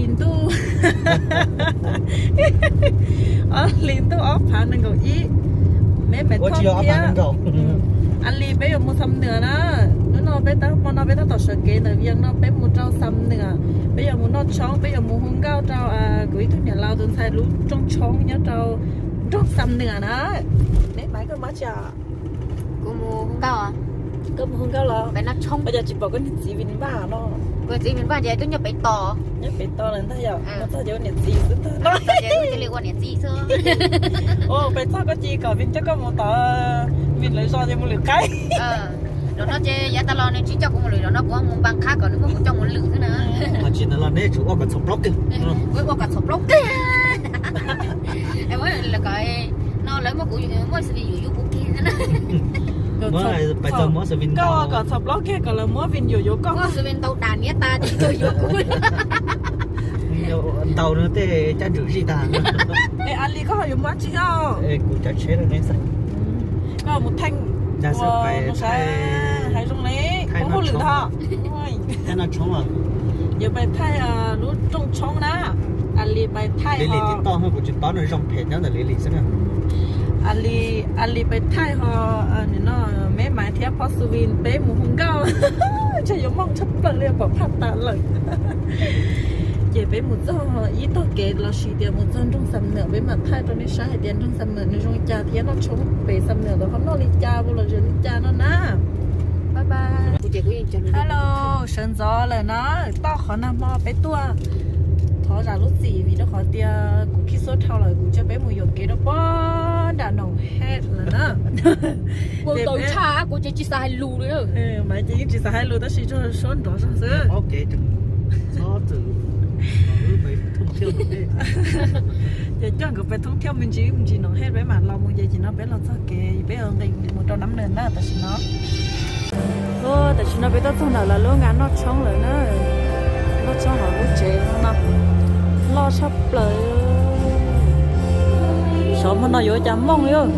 Hli ntuj, ob hlis ntuj ob phav nees nkaum ib, me me thoj thiab. A li peb yuav mus Xam Nuas na. Hnub no peb tab, hmo no peb tab tom sawv kev ntawm Vias no peb mus rau Xam Nuas. Peb yuav mus noj tshoob, peb yuav mus hu nkauj rau kuv ib tug niam laus tus ntxhais lub rooj tshoob nyob rau nroog Xam Nuas na. Neb Maiv, koj mus tsi? Kuv mus hu nkauj. Koj mus hu nkauj los? Peb noj tshoob. Ua cas tsis pom koj niag txiv Vin Vaj no? Kuv txiv Vin Vaj ces twb nyob pem tos. Nyob pem tos lawm ntag yom? Mus txog ces ua niam txiv xwb tag. Ua niam txiv xwb. Peb txog koj cia kom Vin coj koj mus tom Vin lawv zos ces mus lwm qaib. Zaum no ces yav tas los nws tsis coj kuv mus lwm, zaum no kuv mus npaj qhab kom nws muab kuv coj mus lwm xwb na. Tsis ntawd los neb tsum ua kom txhaum plaub kawg. Ua kom txhaum plaub kawg. Lawv kom no lawv muab kuv, muab Xwm Vin yuam yuav kuv kiag na. Pais txog muab Xwm Vin ntaus kom txhaum plaub kiag kom lawv muab Vin yuam yuav koj. Muab Xwm Vin ntaus dam niab tas ces tsis tau yuav kuv. Ntaus no tej caj ntswm zij tag. Es A Li koj ho yuav mus dab tsi os? Kuv cav tsheb rau neb xwb. Koj mus thaij, hais zoo li poob hauj lwm tho. Thaij noj tshoob os. Yuav pais thaij lub rooj tshoob na. A Li pais thaij Li Lis ho TikTok, kuv tsis paub no zoo phem nyob ntawm Li Lis xwb na. A Li, A Li pais thaij ho, nim no Meb Maiv thiab Phob Xwm Vin peb mus hu nkauj. Ntshe yuav mooj tshaj plaws li, pom phaj tas lawm. Ces peb mus txog ib tog kev los sis tias mus txog nroog Xam Nuas peb mam thaij rau nej saib hais tias nroog Xam Nuas nws zoo li cas thiab noj tshoob pem Xam Nuas ntawd ho noj li cas, ua los zoo li cas no na. Hello, sawv ntxov lawm na, toj qhov nag hmo peb tuaj thov zam lub txim vim rau qhov tias kuv khib xuab dhau lawm, kuv cia peb mus yuam kev rau puag nram Noom Hej lawm na. Kuv tsis xav hais lus li. Mas ces yeej tsis xav hais lus tab sis tsuas suab nrov zog xwb. Ces coj nkawd pais thoob thiaj me ntsis me ntsis Noom Hej peb mam los mus, ces nim no peb los txog kev peb yuav nqis mus rau Nab Nws na tam sim no. Tam sim no peb tuaj txog ntawm lawv lub nkas noj tshoob lawm na. Noj tshoob hauv lub tsev no loj tshaj plaws. Xyov hmo no yuav ua cas mooj li.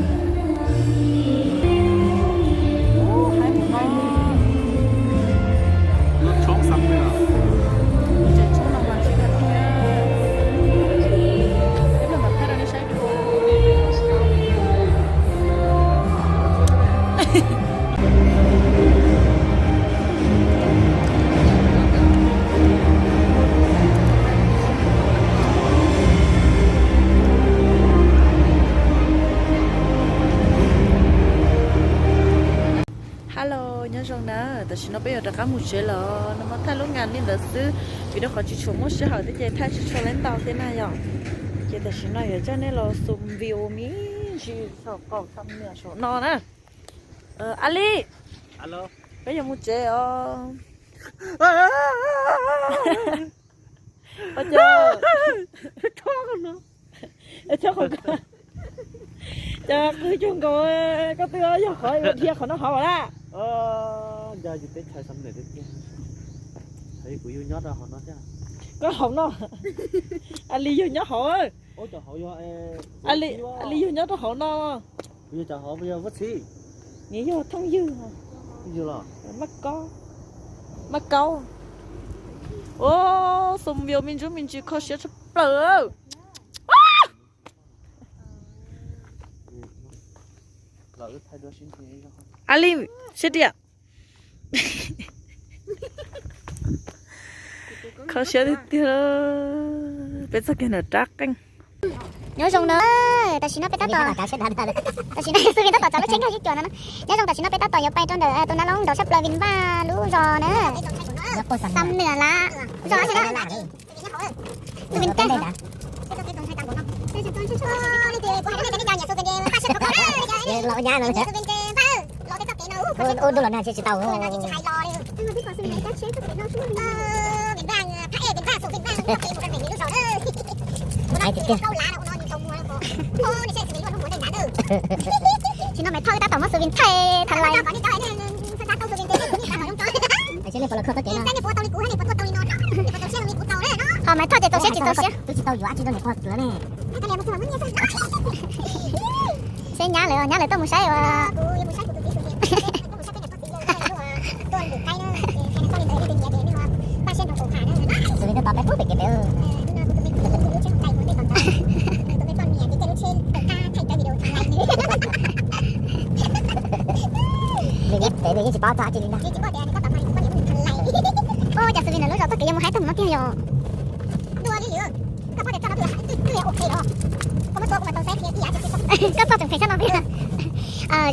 Hello, nyob zoo na, tam sim no peb yuav rov qab mus tsev lawm, no mas thaij lub nkas li ntawd xwb, vim rau qhov tsis tshua muaj sij hawm thiab ces thaij tsis tshua lab ntau thiab na yom. Ces tam sim no yuav coj nej los xum view me ntsis saum qaum Xam Nuas saum no na. A Li, peb yuav mus tsev os. Cas qw cuag nkaus, koj twb yog qhov dhia qhov no hauv lawm. Koj hauv no. A Li yug nyob hauv. A Li yug nyob rau hauv no. Nws yog thooj ywg. Maj kaub. Ua, xum view me ntsis me ntsis kho siab tshaj plaws. A Li, siab diam. Kho siab tiag tiag. Peb txoj kev ntawm rab qeej. Nyob zoo na, tam sim no peb tab tom, tam sim no Xwm Vin tab tom tsav lub tsheb nkag sib cuam no. Nyob zoo, tam sim no peb tab tom yuav pais rau ntawm tus nab loob nrov tshaj plaws Vin Vaj lub zos na. Xam Nuas lawm. Zos Xam Nuas. Xwm Vin, ua ntuj los nag tsis tau. Tsis no Maiv Thoj tab tom muab Xwm Vin thaij thaij lais. Ho Maiv Thoj ces txaus siab tsis txaus siab. Twb tsis tau yuav tsis tau niam pog lawm ne. Seb nyab lawv, nyab lawv tuaj mus saib ua. Xwm Vin tuaj tos peb pub pem kev pem. Yeej tsis paub txog dab tsi li ntag. Ua cas xws li ntawm lub zos txoj kev yuav mus haib tag mus no tiag yom? Koj txog tseem phem xyab no thiab.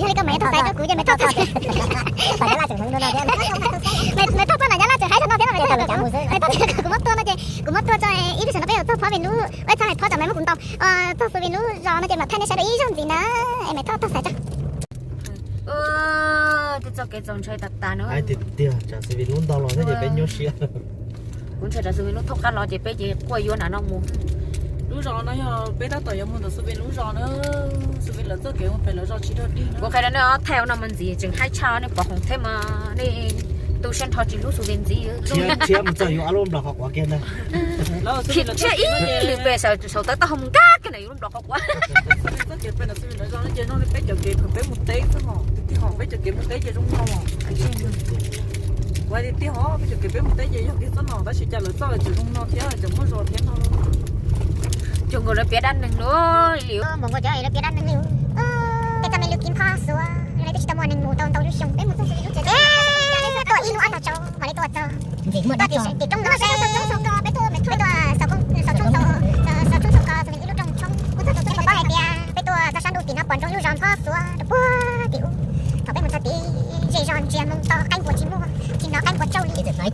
Yog li koj mam txog xaiv rau kuv ces mam txog txog. Mam txog txog no Nyab Laj tseem haib tag no thiab no, mam txog kuv muab tua no ces kuv muab tua tso ib lub sij hawm no peb yuav txog phob Vim lub, ua txog phob Tsam Maiv muab kuv ntaus, txog xws Vim lub zos no ces mam thaij nej saib rau ib zaug ntxiv na. Es mam txog txog xaiv tso. Tej txoj kev txaus ntshai tas tas na. Tiag tiag, tsam xws Vim lub ntog los thiab ces peb nyuaj siab. Kuv ntshai tsam xws Vim lub thoob qab los ces peb ces quaj yuav nram no mus. Lub zos no yog peb tab tom yuav mus ntawm xws Vim lub zos na. Xws Vim lawv txoj kev mus pem lawv zos tsis dog dig na. Kuv qhia rau nej ob thaij no mas ntxiv tseem haib tshaj nej pom hoom thiab mas nej tu siab nrho tsis hlub xws Vim ntxiv. Tshiab mus txog yuav ob lub nplog qhov quav kiag ntag. Tshiab ib lwm pem saum tawv taub hau mus nkag kiag ntawm yus lub nplog qhov quav. Txoj kev pem ntawm xws Vim lawv zos no ces nrog peb cov kev pem peb mus teb xwb os. Tiag tiag, peb cov kev mus teb ces zoo no. Kuv hais tiag tiag os, peb cov kev peb mus teb ces yog kiag txoj no tab sis cas lawv txoj lawv tseem zoo no thiab tseem muaj zos thiab no. Cov nkaus lawv piav dab neeg lawm li. Npaum nkaus cov lawv piav dab neeg li. Peb txoj me lub kib phob xuav, lawv twb tsis tau muaj neeg mus tau ntau lub xyoo. Peb mus txog xws Vim lub tsev, tuaj ib hnub ob tog tsaus mam li tuaj txog. Tim roob no, peb tuaj xaus tshoob xaus ko xws Vim ib lub rooj tshoob. Kuv txog tus peb paub hais tias peb tuaj txog sab ntuj tim no pom nroog lub zos phob xuav rau puag tim ub. Thaum peb mus txog tid zej zog ntsia moo to qaib npua tsis muaj, tsis hnov qaib npua tsauj li. Ces txawm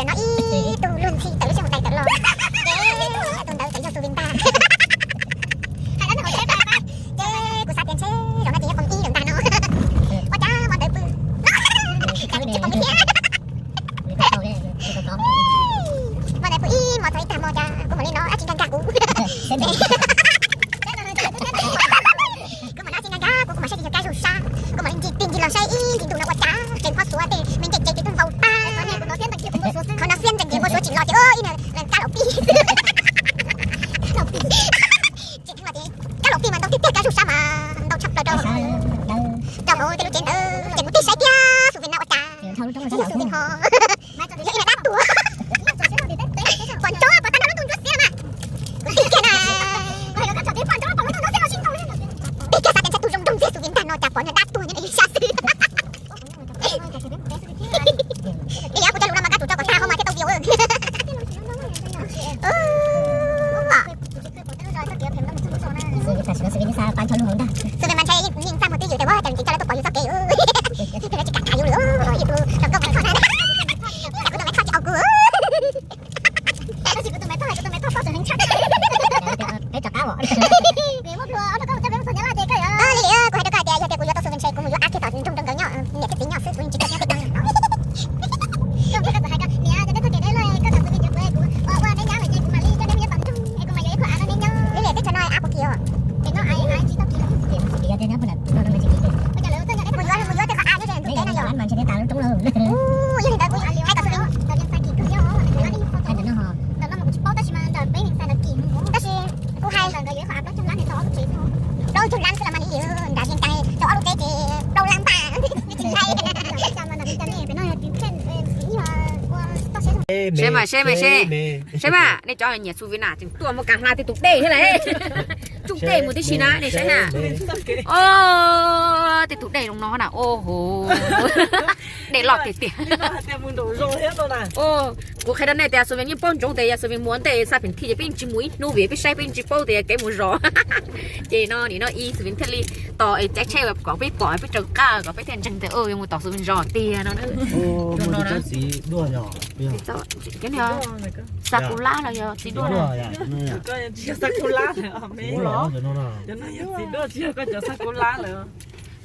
hnov ib tug luag ntxhi tawm lub tsheb mus tais tawm los. Ces tus ntawd txawm yog xws Vim ntag. Hais dab neeg hauv tsheb pais pais, ces kuv xav tias ntshe zaum no ces yog poob ib lawm ntag no. Ua cas hmo ntawd pw, tsis poob thiab. Hmo ntawd pw ib hmo txog ib tag hmo cas kuv mam li hnov dab tsi nkag nkag kuv. Kuv mam hnov dab tsi nkag nkag kuv, kuv mam saib tig kab zug sab, kuv mam li ncig tig ncig los saib ib ncig ntuj no ua cas tseem phob xuav tej me ncej ces twb vau tag. Qhov no xiab ntsees ces npau suav tsim los ces ib niag kab laum pij. Tseem los ces kab laum pij mas ntau tiag tiag, kab zug sab mas ntau tshaj plaws rau, rau hauv tej lub tsev ntawd ces kuv tig saib tiag xws Vim no ua cas, xws Vim ho yog ib niag dab tuag. Pom ntsoov pom tag nrho lub ntuj ntsuab xiab mas kuv tig kiag na. Tig kiag xav tias ntshe tus zoo nraug ntxiag xws Vim ntag no cas pom niag dab tuag nyob ntawm yus sab xwb. Ib yam kuv cov lus no mas kab tsum tso kom tag hauv mas thiaj tau view. Xws Vim mas ntshe yeej txaj muag twb yus tias muab cov tsis coj lawv tuaj pom yus txoj kev, lawv tsis kam tham yus lawm, yus tus hluas nkauj Maiv Thoj na, kuv tus Maiv Thoj tsis au kuv. Tab sis kuv tus Maiv Thoj, kuv tus Maiv Thoj poj tseem heev tshaj. Peb rov qab os. Li kuv hais rau koj tias yog tias kuv yuav tau xws Vim ntshe kuv mus yuav ab kiag tom nroog rau nkawd nyob, niam thiab txiv nyob xwb, kuv yeej tsis tuaj thiab peb cov no. Koj txawm hais tias niam, ces neb txoj kev deb loj, koj cov xws Vim ntshe kuv es kuv ua ua neb nyab lawm ces kuv mam li coj neb mus yuav tom nroog es kuv mam yuav ib qho av rau neb nyob. Lub liam teb chaws no av puas kim os? Pem no av tsis tau kim. Ua cas lawv txoj nyob deb, mus yuav mus yuav tej qhov av nyob ze ntuj teb no yog? Yog li ntawd kuv hais kom xws Vim, ntawm no mas kuv tsis paub tab sis mas ntawm peb xav ntawd kim, tab sis kuv hais ntawm nkawd yuav ib qho av plaub caug lab nws tau ob lub tsev, plaub caug lab xwb los mas li yus nrad li ntais tau ob lub teb ces plaub lab npaj. Seb mas, seb mas, seb, seb mas, nej cov nyiam xws Vim na tseem tuaj mus kam hla tej tus dej thiab lauj. Tsooj dej mus tib si na, nej saib na. Tej tus dej zoo no na, o ho, dej loj tiag tiag. Kuv qhia rau nej tias xws Vim yeej paub ntsoov tias yog xws Vim mus ua ntej xa pheem thij ces peb yeej tsis mus ib hnub vim peb saib peb yeej tsis paub tias kev mus zos. Ces no nim no ib xws Vim thiaj li tos es caij tsheb kom peb pom peb raws qab kom peb thiaj ntseeg tias yuav mus tom xws Vim zos tiag no. Xa ku lab los yog txiv duaj?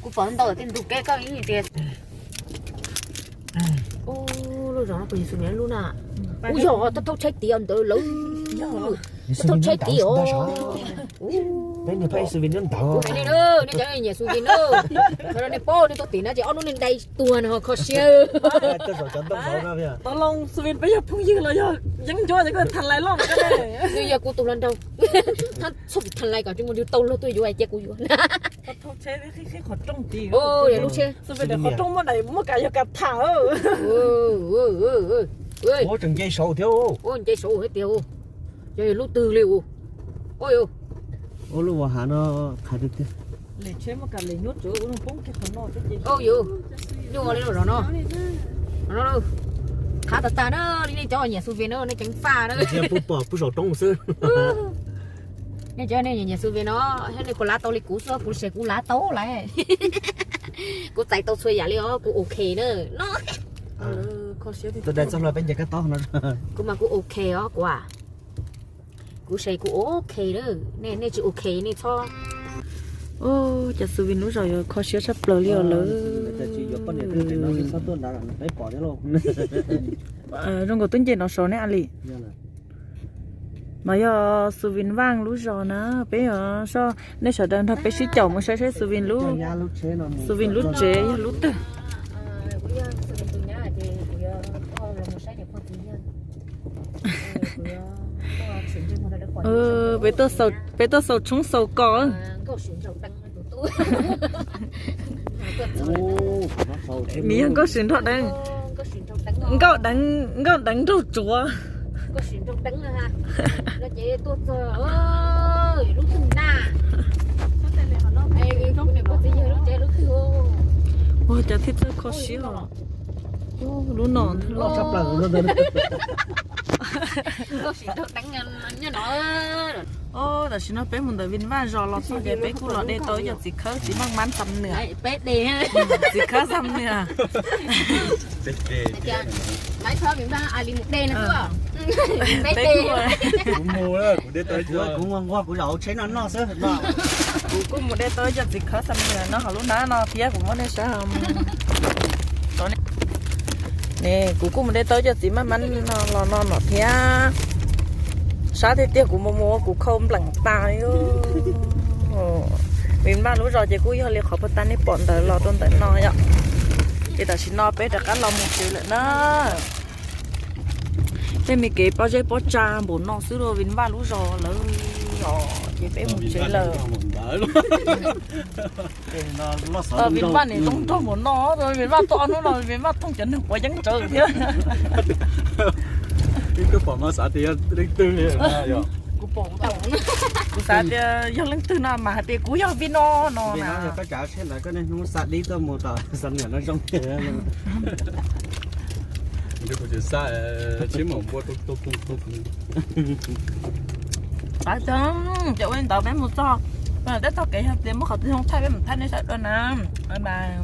Kuv pom ntau tej ntug kev koj tias, lub zos no puas yog xws Vim lub na? Ub, yog, thaub tsheb tid ntawd lawm. Thaub tsheb tid os. Kuv hais nej, nej cov nyiam xws Vim na, qhov no nej paub, nej tuaj tim no ces ob hnub nej dai tuag no kho siab. Tau loo xws Vim peb yog phooj ywg los yog yeeb ncuab ces koj tham lais loj. Nws yog kuv tus hluas nraug, txhob tham lais kom tsis muaj nws tau luag tuaj yuav ces kuv yuav. Lub tsheb, xws Vim qhov rooj muaj daim muaj kam yog kam tham. Tseem nce saud thiab. Nce saud thiab tiag. Yog lub twg li u? Ua lub vas hav no qhais tiag tiag. Lem tsheb muab kam lem nyuaj tsuav ua zoo poob kiag qhov no xwb ces. Au yus, nyuaj li lawm no. Qhov no qhab tag tag na, li nej cov nyiam Xu Vin na nej ceev faj na. Pub pom pub saum roob xwb. Nej cov nej nyiam Xu Vin no, thiab nej puas lav tau li kuv xwb, kuv ces kuv lav tau lawm. Kuv txais tau txhua yam li os, kuv ok na. Tus dais txog los peb nce kab tob no. Kuv mas kuv ok os kuv. Kuv ces kuv ok na, nej nej tsis ok nej txhob. Ua cas Xu Vin lub zos yuav kho siab tshaj plaws li os lawm. Zoo nkaus twb nce no saud ne a li. No yog Xu Vin Vaj lub zos na, peb yuav, nej sawv daws nrog peb sib caum mus saib saib Xu Vin lub, Xu Vin lub tsev yog lub twg. Peb tuaj xaus tshoob xaus kos. Nws yog nkauj swm nrog deev, nkauj deev, nkauj deev nraug tsuav. Ua cas thiaj txawj kho siab os. Lub no. Tam sim no peb mus ntawm Vin Vaj zos los txog ces peb kuj los de tau ib co txiv khawb txiv maj mab xam nwm. Txiv khawb xam nwm. Kuv nquag kuv zom hauv tsheb no noj xwb. Kuv kuj mus de tau ib co txiv khawb xam nwm no hauv lub hnab no thiab kuv muab nej saib. Ne, kuv kuj mus de tau ib co txiv maj mab no los no no thiab. Sab tiag tiag kuv mus mus ua kuv khau npleem tas li. Vim Vaj lub zos ces kuj yog li qhov puag ta nej pom ntawd los rau ntawm no yom. Ces tam sim no peb rov qab los mus tsev lawm na. Tej me kev pob zeb pob tsa npaum no xwb rau Vim Vaj lub zos lawm os, ces peb mus tsev lawm. Vim Vaj niam zoo nraug npaum no, Vim Vaj tuaj ob hnub no Vim Vaj thooj cov neeg quav yeeb tsawv thiab. Kuv pom mas xav tias yog leej twg li. Kuv xav tias yog leej twg no mas hais tias kuv yog Vim no no na. Qab tag, ces ua li ntawd peb mus txog, peb txoj kev yog tias muab qhov twg zoo thaij peb mus thaij nej sawv daws na. Bye bye.